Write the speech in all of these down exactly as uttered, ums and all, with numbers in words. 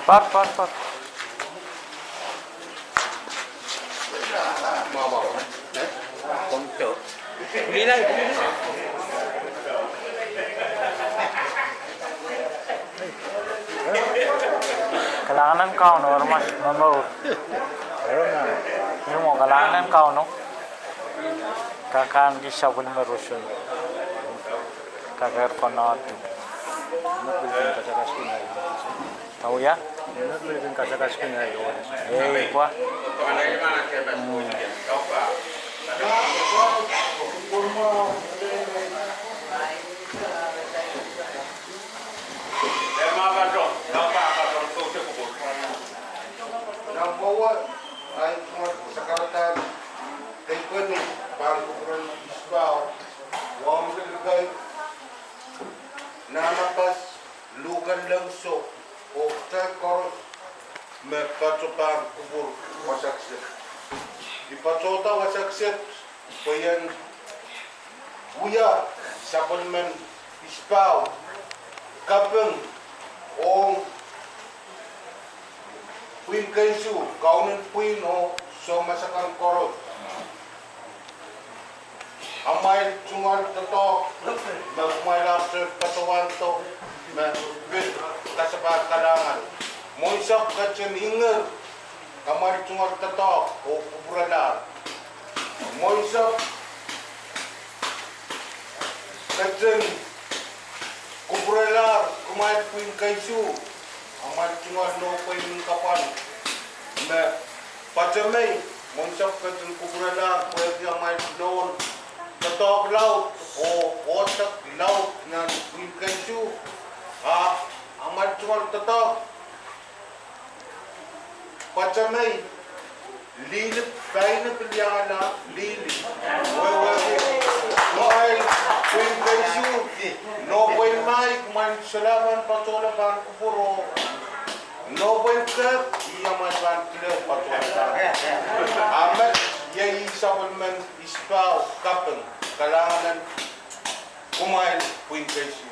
Pak, pak, pak. Kalahngan en Kauno, aramas momour. Ih mwo, kalahngan en Kauno. Kak ahneki sapwellime roson. Kak eri konehng. Kawia? Ei, pwa. Mm. Nan mwowe, ahi tungoal sakaradahn keipweni pahn kupwuren Isipao, wauneki lipei, nahnapas, luhken lengso, oh kitail koaros me patohwan kupwur wasa kiset. I patohda wasa kiset pwe I en wia sapwellimen Isipao kaping ong pwihn keisu, kaunen pwihn oh soumas akan koaros. Amwail tungoal doadoahk me kumwail ahpwtehn patohwando me pid kasapahl kalahngan. Mwohnsapw ketin inger amwail tungoal doadoahk oh kupwuralahr. Mwohnsapw ketin kupwuralahr kumwail pwihn keisu, amwail tungoal nohpwei ni kapwal me Patamei. Mwohnsapw ketin kupwuralahr pwehki amwail nohn doadoahk laud oh oahsang laud nan pwihn keisu, a amwail tungoal doadoahk Patamei, lihli, paine pil iangala lihli. Wehwehki kumwail pwihn keisu, nohpwei mahi, kumwail solahr pahn patohla pahn kupwur oh nohpwei kehp, ih amwail pahn kile patohla. A met iei sapwellimen Isipao kaping, kalahngan en kumwail pwihn keisu.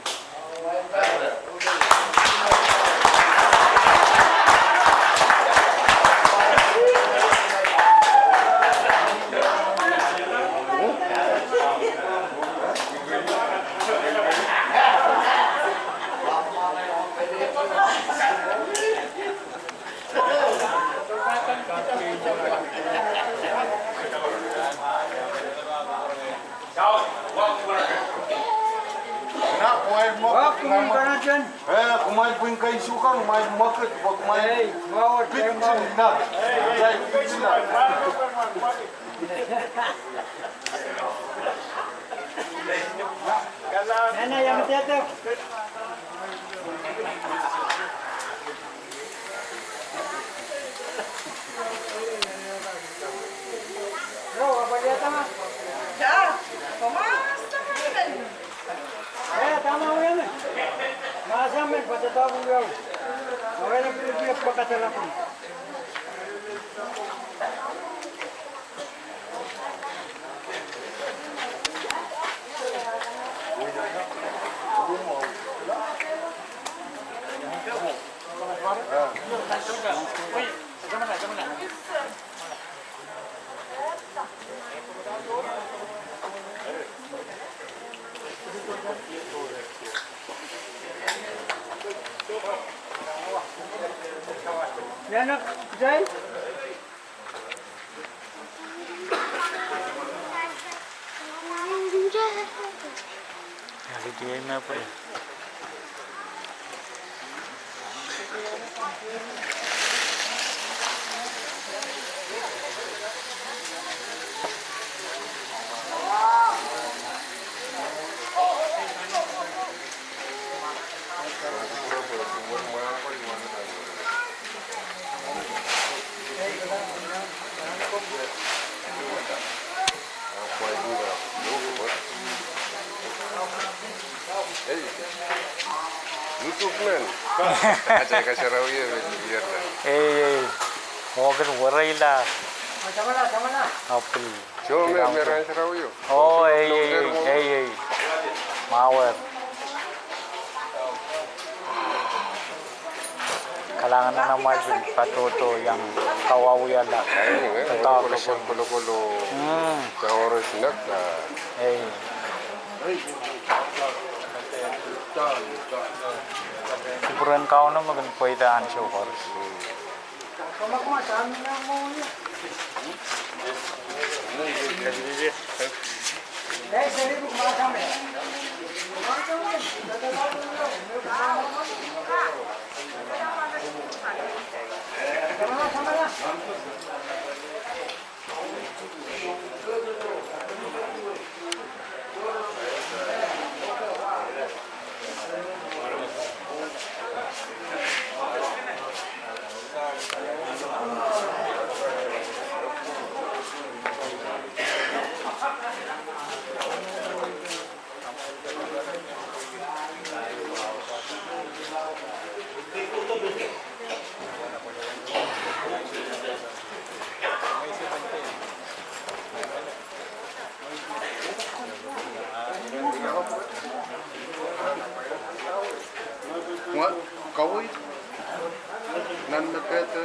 Na, kumwail mwekid, kumwail pwihn keisu kan, kumwail mwekid, pwe kumwail pitin na. Kumwail pitin na. Men. Atail kasarawi e men ier nan. Ei, ei. Mwo kin wereila. Apil. Soh, me, me rahn sarawio. Oh, ei, ei, ei, ei. Mwawer. Kalahngan nan amwail patohdo iang kawawiala. Ai, eh, kolokolo, kolokolo. Mm. Tawares nek, ah. Ei. Kupwuren Kauno me kin pweida ansou koaros. Wa, kawi. Nan me kete.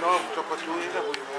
Nohk tohkosuwed